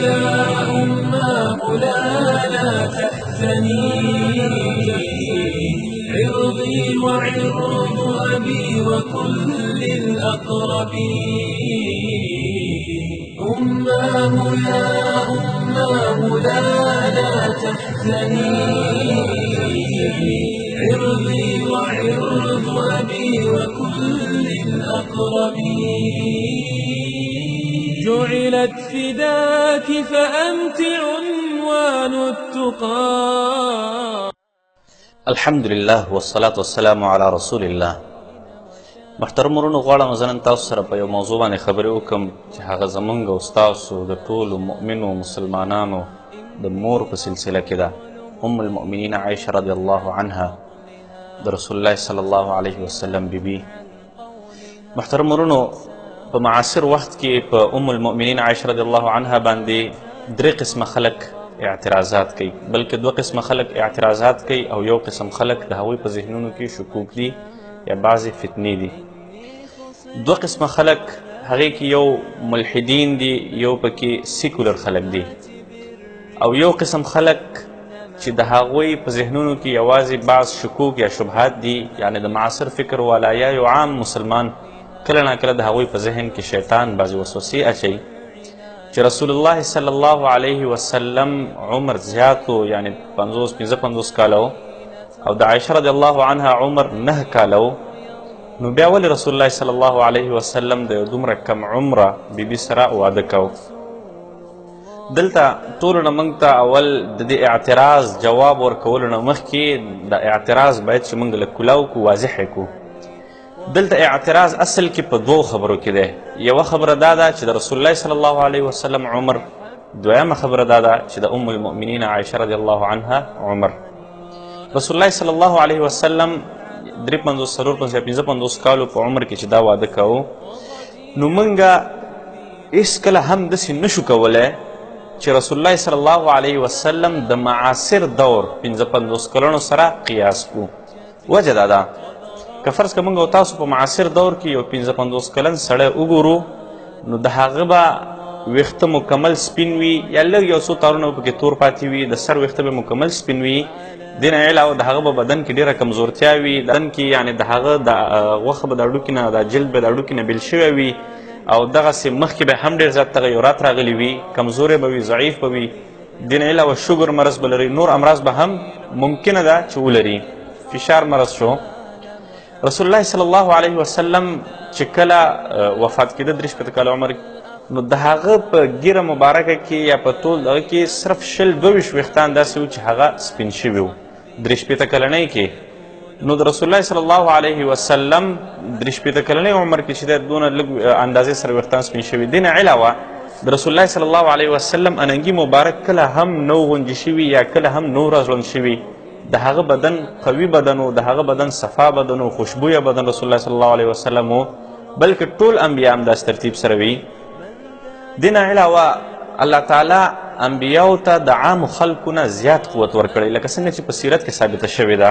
يا أماه لا لا تحزني، عرضي وعرض أبي وكل الأقربين. أماه يا أماه لا لا تحزني، عرضي وعرض أبي وكل الأقربين. جعلت فداك فأنت عنوان التقى. الحمد لله والصلاة والسلام على رسول الله. محترم ورونو، غواړم زه نن تاسو سره په یو موضوع باندې خبرې وکړم چې هغه زمونږ او ستاسو د ټولو مؤمنو مسلمانانو د مور په سلسله کې ده، ام المؤمنین عایشه رضی الله عنها، د رسول الله صلی الله علیه وسلم بیبي. محترم ورونو، په معاصر وخت کې په ام المؤمنین عایشه رضی الله عنها باندې درې قسمه خلک اعتراضات کوي، بلکې دوه قسمه خلک اعتراضات کوي او یو قسم خلک د هغوی په ذهنونو کې شکوک دي یا بعضې فتنې دي. دوه قسمه خلک هغې کې یو ملحدین دي، یو پکې سیکولر خلک دي، او یو قسم خلک چې د هغوی په ذهنونو کې یوازې بعض شکوک یا شبهات دي، یعنې د معاصر فکر والا یا یو عام مسلمان کله ناکله د هغوی په ذهن کې شیطان بعضې وسوسې اچوي چې رسول الله صلی الله علیه وسلم عمر زیات و، یعنې 55 کاله و، او د عایشه رضی الله عنها عمر 9 کاله و، نو بیا ولې رسول الله صلی الله علیه وسلم د یو دومره کم عمره بیبي سره واده کوو؟ دلته ټولو نه موږ ته اول د دې اعتراض جواب ورکولو نه مخکې د اعتراض باید چې موږ له کلاو کړو، واضح یې کړو. دلته اعتراض اصل کې په دوو خبرو کې دی. یوه خبره دا ده چې د رسول الله صلی الله علیه وسلم عمر، دویمه خبره دا ده چې د ام المؤمنین عایشه رضی الله عنها عمر. رسول الله صلی الله علیه وسلم 53، 54 یا 55 کالو په عمر کې چې دا واده کوو، نو موږ هېڅکله هم داسې نشو کولی چې رسول الله صلی الله علیه وسلم د معاصر دور 55 کلنو سره قیاس کړو. وجه دا ده که فرض که موږ او تاسو په معاصر دور کې یو 55 کلن سړی وګورو، نو د هغه به ویښته مکمل سپین وي، یا لږ یو څو تارونه به پکې تور پاتې وي، د سر ویښته به مکمل سپین وي. دې نه علاوه د هغه په بدن کې ډېره کمزورتیا وي، بدن کې یعنې د هغه د غوښه به د هډوکي نه، د جلد به د هډوکي نه بېل شوی وي، او دغسې مخکې به هم ډېر زیات تغیرات راغلي وي، کمزوری به وي، ضعیف به وي. دې نه علاوه شوګر مرض به لري، نور امراض به هم ممکنه ده چې ولري، فشار مرض شو. رسول الله صلی الله علیه وسلم چې کله وفات کېده 63 کاله عمر، نو د هغه په ږیره مبارکه کې یا په ټول دغه کې صرف 20-22 ویښتان داسې وو چې هغه سپین شوي وو 63 کلنۍ کې. نو د رسول الله صلی الله علیه وسلم 63 کلنۍ عمر کې چې دی دونه لږ اندازې سره ویښتان سپین شوي. دې نه علاوه د رسول الله صلی الله علیه وسلم اننګي مبارک کله هم نه غونجې شوي یا کله هم نه راځوړند شوي. د هغه بدن قوي بدن و، د هغه بدن صفا بدن و، خوشبویه بدن رسول الله صلی الله علیه وسلم و، بلکې ټول انبیا هم داسې ترتیب سره وي. دې نه علاوه الله تعالی انبیاو ته د عامو خلکو نه زیات قوت ورکړی، لکه څنګه چې په سیرت کې ثابته شوې ده.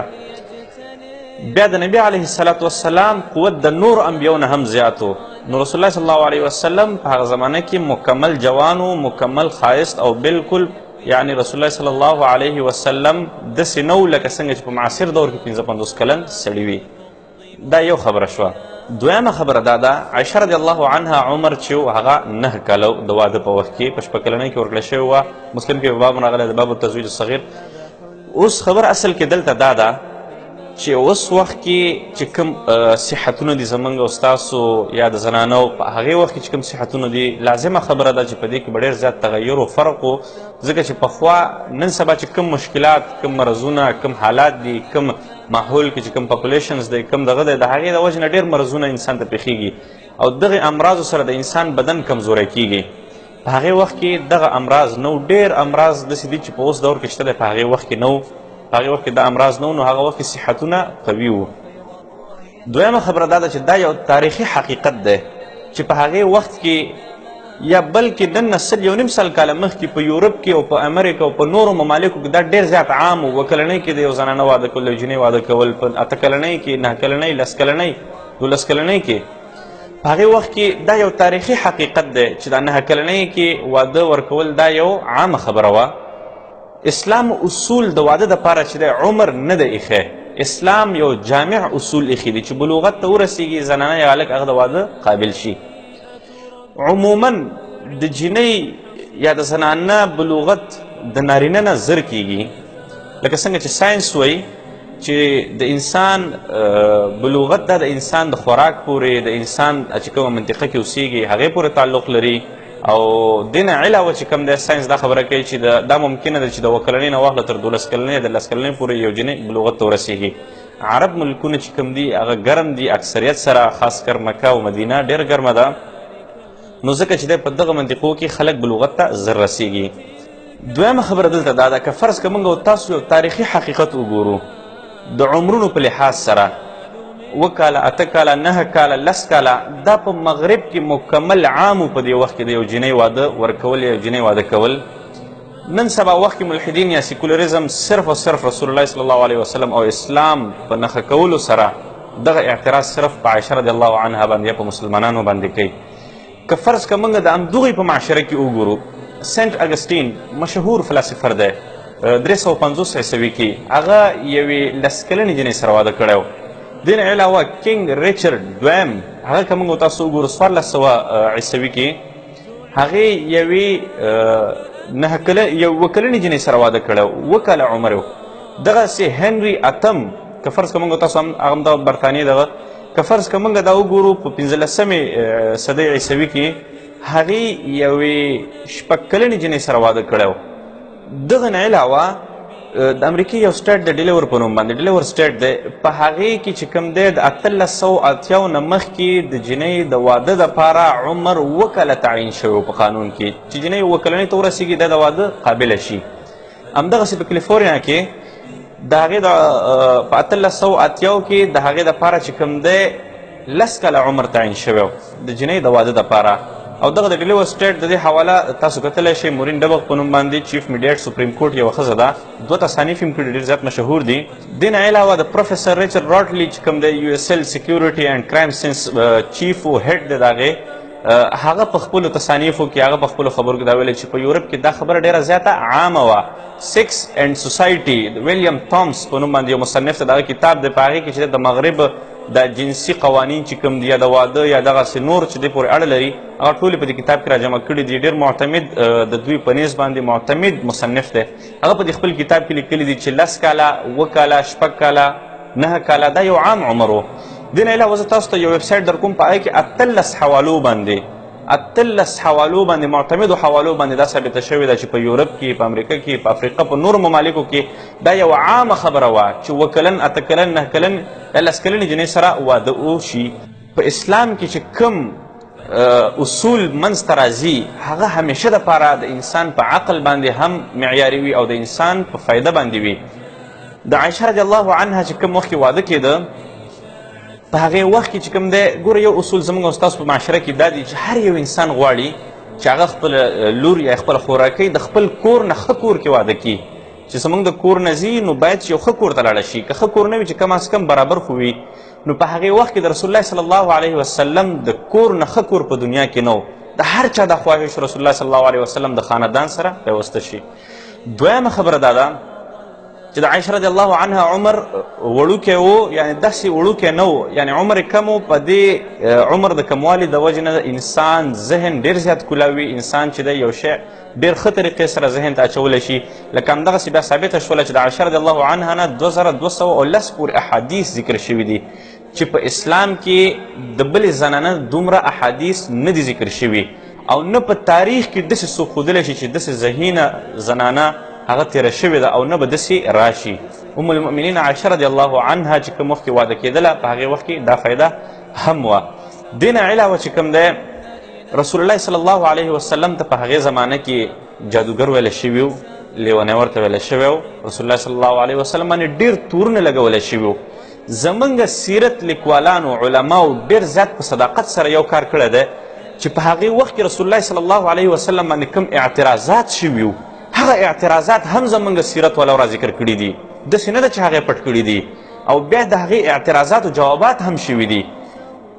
بیا د نبی علیه الصلاة والسلام قوت د نورو انبیاو نه هم زیات و. نو رسول الله صلی الله علیه وسلم په هغه زمانه کې مکمل جوان و، مکمل ښایست او بالکل یعنی رسول الله صلی الله علیه وسلم داسې نه و لکه څنګه چې په معاصر دور کې 55 کلن سړي وي. دا یو خبره شوه. دویمه خبره دا ده، عایشه رضی الله عنها عمر چې و هغه 9 کاله د واده په وخت کې په 6 کلنۍ کې ورکړی شوې وه. مسلم کې په باب راغلی د باب التزویج الصغیر. اوس خبره اصل کې دلته دا ده چې اوس وخت کې چې کوم صحتونه دي زمونږ او ستاسو یا د زنانو په هغې وخت کې چې کوم صحتونه دي، لازمه خبره ده چې په دې کې به ډېر زیات تغیر و فرق و، ځکه چې پخوا نن سبا چې کوم مشکلات، کوم مرضونه، کوم حالات دي، کوم ماحول کې چې کوم populations دی، کوم دغه دی، د هغې د وجې نه ډېر مرضونه انسان ته پېښېږي او دغې امراضو سره د انسان بدن کمزوری کېږي. په هغې وخت کې دغه امراض نه و، ډېر امراض داسې دي چې په اوس دور کې شته دی، په هغې وخت کې نه و، په هغې وخت کې دا امراض نه و، نو هغه وخت کې صحتونه قوي وو. دویمه خبره دا ده چې دا یو تاریخي حقیقت دی چې په هغې وخت کې یا بلکې نن نه 1.5 کاله مخکې په یورپ کې او په امریکا او په نورو ممالکو کې دا ډېر زیات عام و. 7 کلنۍ کې د یو زنانه واده کول، یو جینۍ واده کول، په 8 کلنۍ کې، 9 کلنۍ، 10 کلنۍ، 12 کلنۍ کې. په هغې وخت کې دا یو تاریخي حقیقت دی چې دا 9 کلنۍ کې واده ورکول دا یو عامه خبره وه. اسلام اصول د واده دپاره چې دی عمر نه دی ایښی. اسلام یو جامع اصول ایښي دي چې بلوغت ته ورسیږي زنانه یا هلک، هغه د واده قابل شي. عموما د جینۍ یا د زنانه بلوغت د نارینه نه زر کیږي، لکه څنګه چې ساینس وایي چې د انسان بلوغت دا د انسان د خوراک پورې، د انسان چې کومه منطقه کې اوسیږي هغې پورې تعلق لري. او دې نه علاوه چې کوم دی، ساینس دا خبره کوي چې دا ممکنه ده چې د 7 کلنۍ نه واخله تر 12 کلنۍ، د 10 کلنۍ پورې یو جینۍ بلوغت ته ورسیږي. عرب ملکونه چې کوم دي هغه ګرم دي اکثریت سره، خاص کر مکه او مدینه ډېره ګرمه ده، نو ځکه چې دی په دغه منطقو کې خلک بلوغت ته زر رسیږي. دویمه خبره دلته دا ده، که فرض که موږ او تاسو یو تاریخي حقیقت وګورو د عمرونو په لحاظ سره، 7 کاله، 8 کاله، 9 کاله، 10 کاله، دا په مغرب کې مکمل عام په دې وخت کې د یو جینۍ واده ورکول یا یو جینۍ واده کول. نن سبا وخت کې ملحدین یا سیکولریزم صرف او صرف رسول الله صلی الله علیه وسلم او اسلام په نښه کولو سره دغه اعتراض صرف په عایشه رضی الله عنها باندې یا په مسلمانانو باندې کوي. که فرض که موږ د همدغوی په معاشره کې وګورو، سنټ اګسټین مشهور فلاسفر دی، 350 عیسوي کې هغه یوې 10 کلنې جینۍ سره واده کړی و. دې نه علاوه کینګ ریچارډ دویم، هغه که موږ تاسو وګورو 1400 عیسوي کې هغې یوې 9 کله یو 7 کلنې جینۍ سره واده کړی و، 7 کاله عمر و. دغسې هنري اتم، که فرض که موږ تاسو هم هغه هم د برتانیې دغه، که فرض که موږ دا وګورو په 15مې صدۍ عیسوي کې هغې یوې 6 کلنې جینۍ سره واده کړی و. دغه نه علاوه د امریکې یو state د ډیلیور په نوم باندې، ډیلیور state دی، په هغې کې چې کوم دی د 1880 نه مخکې د جینۍ د واده دپاره عمر 7 کاله تعیین شوی و په قانون کې، چې جینۍ 7 کلنۍ ته ورسېږي دا د واده قابله شي. همدغسې په کلیفورنیا کې د هغې د په 1880 کې د هغې دپاره چې کوم دی 10 کاله عمر تعیین شوی د جینۍ د واده دپاره. او دغه د ډیلیور state د دې حواله تاسو کتلی شئ، مورین ډبغ په نوم باندې chief mediate supreme court یوه ښځه ده، دوه تصانیف یې کړي، ډېر زیات مشهور دي. دې نه علاوه د پروفیسر ریچارډ راټلی چې کوم دی US security and crime scenes chief و head دی د هغې، هغه په خپلو تصانیفو کې، هغه په خپلو خبرو کې دا ویلی چې په یورپ کې دا خبره ډېره زیاته عامه وه. Sex and Society د ویلیام تامس په نوم باندې یو مصنف ته دغه کتاب دی، په هغې کې چې د مغرب د جنسي قوانین چې کوم دي یا د واده یا دغسې نور چې دې پورې اړه لري، هغه ټولې په دې کتاب کې راجمع کړي دي. ډېر معتمد، د دوی په نیز باندې معتمد مصنف دی. هغه په دې خپل کتاب کې لیکلي دي چې 10 کاله، 7 کاله، 6 کاله، 9 کاله دا یو عام عمر و. دې نه علاوه زه تاسو ته یو ویب سایټ در کوم، په هغې کې 18 حوالو باندې، 18 حوالو باندې، معتمدو حوالو باندې دا ثابته شوې ده چې په یورپ کې، په امریکا کې، په افریقا، په نورو ممالکو کې دا یو عامه خبره وه چې 7 کلن، 8 کلن، 9 کلن یا 10 کلنې جینۍ سره واده وشي. په اسلام کې چې کوم اصول منځ ته راځي هغه همیشه دپاره د انسان په عقل باندې هم معیاري وي او د انسان په فایده باندې وي. د عایشه رضی الله عنها چې کوم وخت کې واده کېده، په هغې وخت کې چې کوم دی، ګوره، یو اصول زموږ او ستاسو په معاشره کې دا دی چې هر یو انسان غواړي چې هغه خپل لور یا خپله خورکۍ د خپل کور نه ښه کور کې واده کړي. چې زموږ د کور نه ځي نو باید چې یو ښه کور ته لاړه شي، که ښه کور نه وي چې کم از کم برابر خو وي. نو په هغې وخت کې د رسول الله صلی الله علیه وسلم د کور نه ښه کور په دنیا کې نه و. د هر چا دا خواهش رسول الله صلی الله علیه وسلم د خاندان سره پیوسته شي. دویمه خبره دا ده چې د عایشه رضی الله عنها عمر وړوکی و، یعنې داسې وړوکی نه و، یعنې عمر یې کم و. په دې عمر د کموالي د وجې نه انسان ذهن ډېر زیات کولاوي، انسان چې دی یو شی ډېر ښه طریقې سره ذهن ته اچولی شي. لکه همدغسې بیا ثابته شوله چې د عایشه رضی الله عنها نه 2210 پورې احادیث ذکر شوي دي، چې په اسلام کې د بلې زنانه دومره احادیث نه دي ذکر شوي او نه په تاریخ کې داسې څوک ښودلی شي چې داسې ذهینه زنانه هغه تېره شوې ده او نه به داسې راشي. ام المؤمنین عایشه رضی الله عنها چې کوم وخت کې واده کېدله، په هغې وخت کې دا فایده هم وه. دې نه علاوه چې کوم دی، رسول الله صلی الله علیه وسلم ته په هغې زمانه کې جادوګر ویلی شوي و، لیونی ورته ویلی شوی و. رسول الله صلی الله علیه وسلم باندې ډېر تورونه لګولی شوي وو. زمونږ سیرت لیکوالانو، علماو ډېر زیات په صداقت سره یو کار کړی دی چې په هغې وخت کې رسول الله صلی الله علیه وسلم باندې کوم اعتراضات شوي وو، هغه اعتراضات هم زمونږ سیرت والو را ذکر کړي دي. داسې نه ده چې هغې پټ کړي دي، او بیا د هغې اعتراضاتو جوابات هم شوي دي.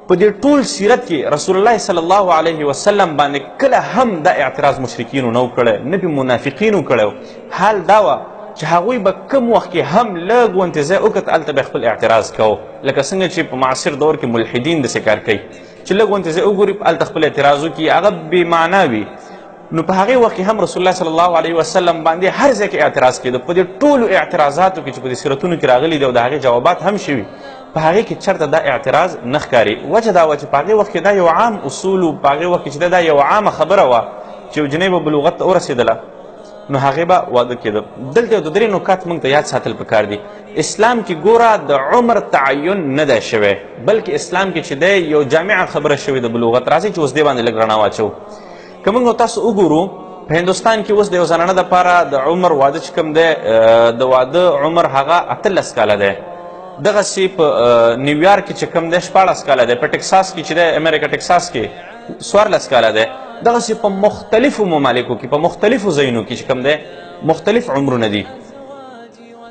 په دې ټول سیرت کې رسول الله صلی الله علیه وسلم باندې کله هم دا اعتراض مشرکینو نه و کړی، نه پې منافقینو کړی. حال دا وه چې هغوی به کم وخت کې هم لږ غوندې ځای وکت، هلته به خپل اعتراض کوو، لکه څنګه چې په معاصر دور کې ملحدین داسې کار کوي چې لږ غوندې ځای وګوري هلته خپل اعتراض وکړي، هغه بې معنا وي. نو په هغې وخت کې هم رسول الله صلی الله علیه وسلم باندې هر ځای کې اعتراض کېده. په دې ټولو اعتراضاتو کې چې په دې سیرتونو کې راغلي دي او د هغې جوابات هم شوي، په هغې کې چېرته دا اعتراض نه ښکاري. وجه دا وه چې په هغې وخت کې دا یو عام اصول و، په هغې وخت کې چې دا یو عامه خبره وه چې یو جنۍ به بلوغت ته ورسېدله نو هغې به واده کېده. دلته یو د درې نکات موږ ته یاد ساتل پکار دي. اسلام کې ګوره د عمر تعین نه دی شوی، بلکې اسلام کې چې دی یو جامعه خبره شوې د بلوغت. راځئ چې اوس دې باندې لږ رڼا واچوو. که موږ تاسو وګورو په هندوستان کې اوس د یو زنانه دپاره د عمر واده چې کوم دی، د واده عمر هغه 18 کاله دی. دغسې په نیویارک کې چې کوم دی 16 کاله دی، په ټکساس کې چې دی امریکا ټکساس کې 14 کاله دی. دغسې په مختلفو ممالکو کې په مختلفو ځایونو کې چې کوم دی مختلف عمرونه دي.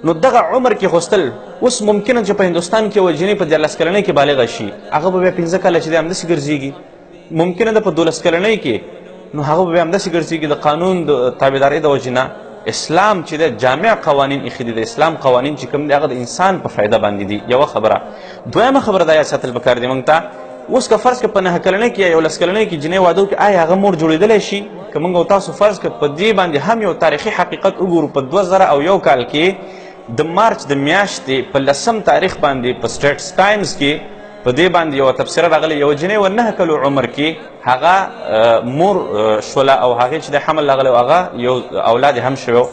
نو دغه عمر کې خوستل اوس ممکنه چې په هندوستان کې یوه جینۍ په 13 کلنۍ کې بالغه شي، هغه به بیا 5 کاله چې دی همداسې ګرځېږي. ممکنه ده په 12 کلنۍ کې نو هغه به بیا همداسې ګرځېږي. د قانون د تابعدارۍ د وجې نه اسلام چې دی جامع قوانین ایښي دي. د اسلام قوانین چې کوم دی هغه د انسان په فایده باندې دي. یوه خبره. دویمه خبره دا یاد ساتل پکار دي موږ ته، اوس که فرض که په 9 کلنۍ کې یا 11 کلنۍ کې جینۍ واده وکړي، آیا هغه مور جوړېدلی شي؟ که موږ او تاسو فرض که په دې باندې هم یو تاریخي حقیقت وګورو، په 2001 کال کې د مارچ د میاشتې په 10 تاریخ باندې په سټریټس ټایمز کې په دې باندې یوه تبصره راغلې، یوه جینۍ وه 9 کلو عمر کې هغه مور شوله او هغې چې د حمل راغلی و هغه یو اولاد یې هم شوی و.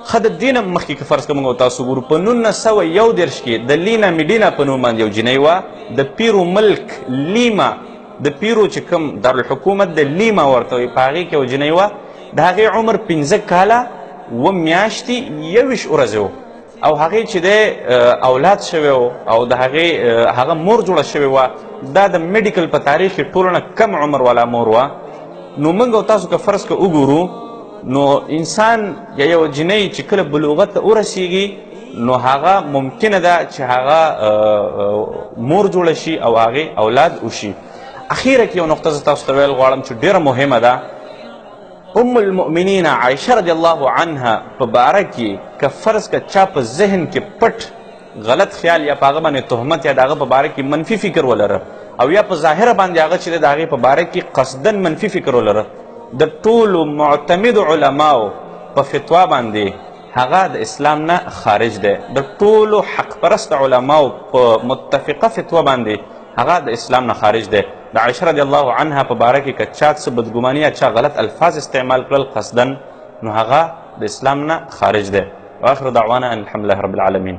ښه د دې نه مخکې که فرض که موږ او تاسو ګورو په 1931 کې د لینا میډینا په نوم باندې یو جینۍ وه، د پیرو ملک لیما، د پیرو چې کوم دارالحکومت د لیما ورته وایي، په هغې کې یوه جینۍ وه، د هغې عمر 5 کاله 7 میاشتې 21 ورځې و او هغې چې دی اولاد شوی و او د هغې هغه مور جوړه شوې وه. دا د میډیکل په تاریخ کې ټولو نه کم عمر والا مور وه. نو موږ او تاسو که فرض که وګورو نو انسان یا یوه جینۍ چې کله بلوغت ته ورسیږي نو هغه ممکنه ده چې هغه مور جوړه شي او هغې اولاد وشي. اخیره کې یو نقطه زه تاسو ته ویل غواړم چې ډېره مهمه ده. ام المؤمنین عایشه رضی الله عنها په باره کې که فرض که چا په ذهن کې پټ غلط خیال یا په هغه باندې تهمت یا د هغه په باره کې منفي فکر ولره او یا په ظاهره باندې هغه چې د هغې په باره کې قصداً منفي فکر ولره، د ټولو معتمدو علماو په فتوا باندې هغه د اسلام نه خارج دی. د ټولو حق پرست علماو په متفقه فتوا باندې هغه د اسلام نه خارج دی. د عایشه رضی الله عنها په باره کې که چا څه بدګماني یا چا غلط الفاظ استعمال کړل قصدا، نو هغه د اسلام نه خارج دی. واخر دعوانا ان الحمد لله رب العالمین.